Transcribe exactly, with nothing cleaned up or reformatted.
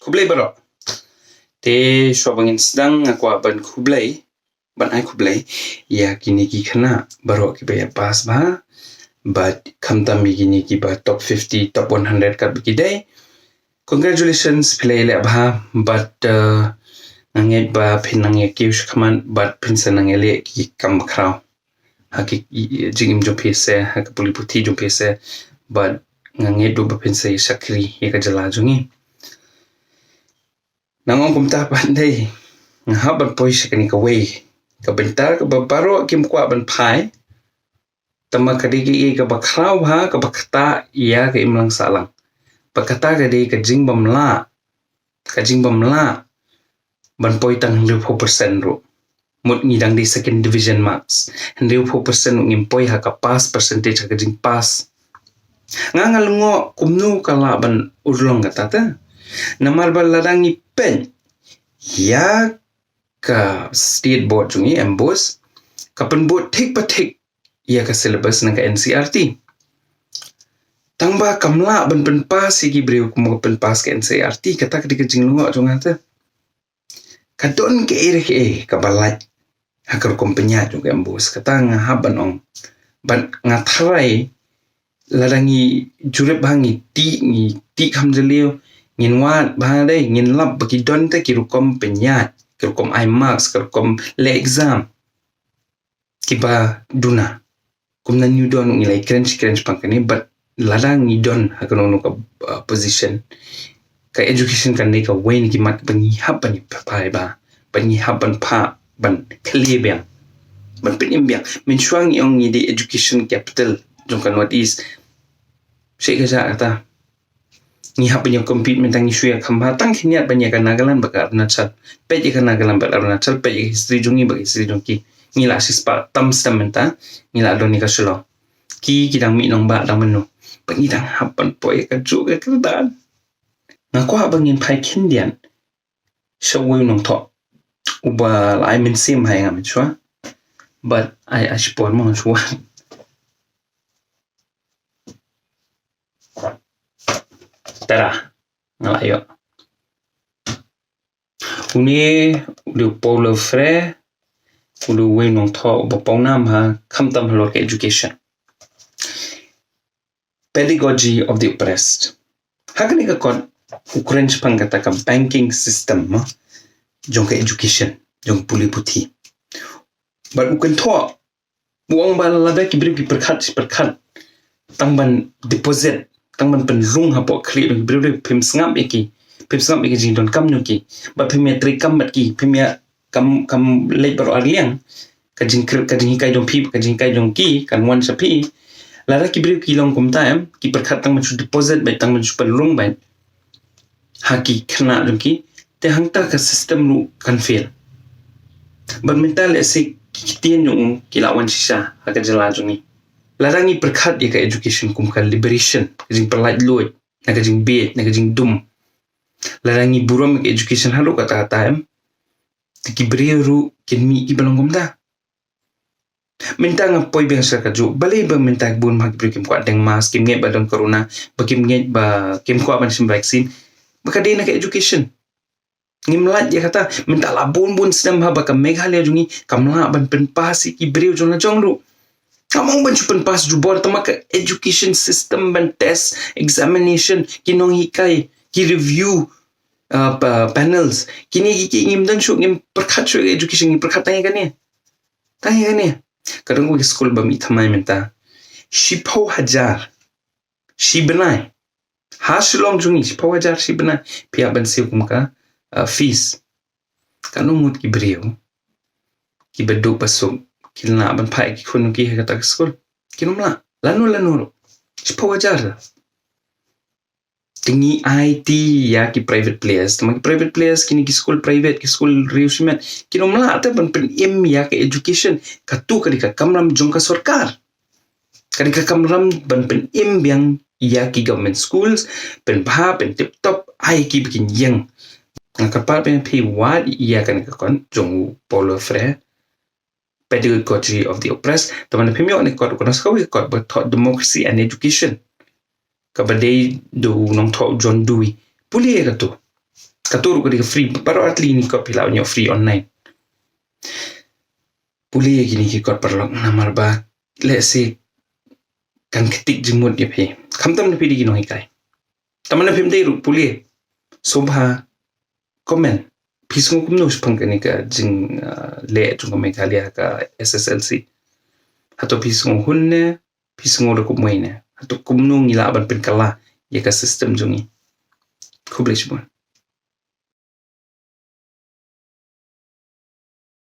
Khublei baroh. Te shuwa ba ngin sdang nga kwah ban khublei, ban ai khublei ïa kine ki khynnah baroh kiba ïa pass bha, bad khamtam ïa kine kiba top fifty, top one hundred kat ba ki dei. Congratulations, phi la ïaleh bha, bad, uh, nga ngeit ba phin nang ïa kiew shakhmat, bad phin sa nang ïaleh ki kam khraw ha ki, i, i, jingim jong phi se, ha ka pule puthi jong phi se, bad nga ngeit ruh ba phin sa ïa shakri ïa ka jylla jong ngi. Nang ong kumta pat dei, nga hap ban poi sha kane kawei ka bynta kaba baroh kim kwah ban phai. Tangba ka dei kaei kaba khraw bha, kaba ktah ïa ka imlang sahlang. Ba kata ka dei ka jingbymlah, ka jingbymlah ban poi tang hynriewphew percent ruh. Mut ngi dang dei second division marks, hynriewphew percent ruh ngim poi ha ka pass percentage, ha ka jingpass. Nga nga lyngngoh kumno ka lah ban urlong kata te. Namar ba lada ngi peit ïa ka state board jong ngi, MBOSE, ka pynbud thik pa thik ïa ka syllabus na ka NCERT. Tangba kam lah ban pynpass ïa ki briew kumba ka pynpass ka NCERT, kata ka dei ka jinglyngngoh jong nga te. Ka don kaei re kaei kaba lait ha ka rukom pynïaid jong ka MBOSE, kata nga hap ban ong. Bad nga tharai lada ngi jurip bha, ngi tih, ngi tih kham jylliew, ngin wad bha dei, ngin lap ba ki don te ki rukom pynïaid, ki rukom ai marks, ki rukom leh exam kiba duna. Kumba ngi don ngi la ïakren shikren shaphang kane, bad lada ngi don ha kano kano ka, uh, position, ka education kan dei kawei na ki mat ba ngi hap ban ïa phah bha, ba ngi hap ban phah ban khlieh biang, ban pynim biang. Mynshuwa ngi ong ngi dei education capital jong ka North East. Shisha kata. Ngi hap ban ïa compete mynta, ngi shu ïa kham bha tang khyndiat ban ïa ka Nagaland bad ka Arunachal. Peit ïa ka Nagaland bad Arunachal, peit ïa ka history jong ngi bad ka history jong ki. Ngi la shispah tam stem mynta, ngi la don ïa ka Shillong. Ki, ki dang mih nongbah dang mynno. Bad ngi dang hap ban poi ïa kajuh ka kyrdan. Nga kwah ba ngin phai khyndiat sha uwei u nongthoh uba la ai mynsiem ha ïa nga mynshuwa. Bad ai, ai shipor mo mynshuwa. Tara, nga la ïoh. Une u dei u Paulo Freire, u dei uwei u nongthoh uba pawnam ha, khamtam halor ka education. Pedagogy of the Oppressed. Ha kane ka kot u kren shaphang kata ka banking system, mo, jong ka education, jong ka pule puthi. Bad u kynthoh, u ong ba lada ki briew ki pyrkhat, ki pyrkhat tang ban deposit, tang ban pynrung hapoh khlieh jong ki briew, phim sngap ïa ki, phim sngap ïa ki jingdonkam jong ki, bad phim ïa treikam bad ki, phim ïa kam, kam leit baroh arliang, ka jingkyrpad, ka jinghikai jong phi, ka jinghikai jong ki kan wan sha phi. Lada ki briew ki long kumta, em, ki pyrkhat tang ban shu deposit beit, tang ban shu pynrung beit ha ki khynnah jong ki, te hangta ka system ruh kan fail. Bad mynta lehse ki ktien jong u ki la wan shisha ha ka jylla jong ngi. Lada ngi pyrkhat ïa ka education kum ka liberation, ka jingpyllait luid na ka jingbieit, na ka jingdum. Lada ngi burom ïa ka education haduh katta katta, em, te ki briew ruh kin mih kiba long kumta. Mynta nga poi biang sha kajuh, balei ba mynta bun bha ki briew kim kwah deng mask, kim ngeit ba don corona, ba kim ngeit, ba kim kwah ban shim vaccine? Ba ka dei na ka education. Ngim lait ïa kata. Mynta la bun bun snem bha ba ka Meghalaya jong ngi kam lah ban pynpass ïa ki briew jong la jong ruh. Kam ong ban shu pynpass jubor, tangba ka education system ban test, examination, ki nonghikai, ki review, uh, pa-, panels. Kine ki, ki ngim don shuh, ngim pyrkhat shuh education, ngim pyrkhat tang ïa kane. Tang ïa kane. Ka don kawei ka skul ba mih thymmai mynta. Shiphew hajar shi bnai. Ha Shillong jong ngi, shiphew hajar shi bnai phi hap ban siew kum ka, uh, fees. Katno ngut ki briew kiba duk ba suk ki lah ban phah ïa ki khun ki ha kata ka skul? Kim lah. Lano lano ruh. Shiphew hajar. Te ngi aiti ïa ki private players. Te ma ki private players, kine ki skul private, ki skul riewshimet, kim lah te ban pynim ïa ka education. Katu ka dei ka kamram jong ka sorkar. Ka dei ka kamram ban pynim biang ïa ki government schools, pynbha, pyntip top, ai ki ba kin ïeng. Nga kyrpad biang phi wad ïa kane ka kot jong u Paulo Freire, Pedagogy of the Oppressed. Te mynta phim ïoh ne kot, u kano sa kawei ka kot ba thoh Democracy and Education, kaba dei da u nongthoh John Dewey. Pule ïa katu. Kato ruh ka dei ka free, baroh artylli kine ki kot phi lah ban ïoh free online. Pule ïa kine ki kot paralok namar ba lehse kan kyntait jingmut ïa phi. Khamtam na phi dei ki nonghikai. Tangba na phim dei ruh pule. Sngewbha comment. Phi sngew kumno shaphang kane ka jing, ah, leh jong ka Meghalaya ka S S L C. Hato phi sngew hun ne, phi sngew da kumwei ne. Hato kumno ngi lah ban pynkylla ïa ka system jong ngi. Khublei shibun.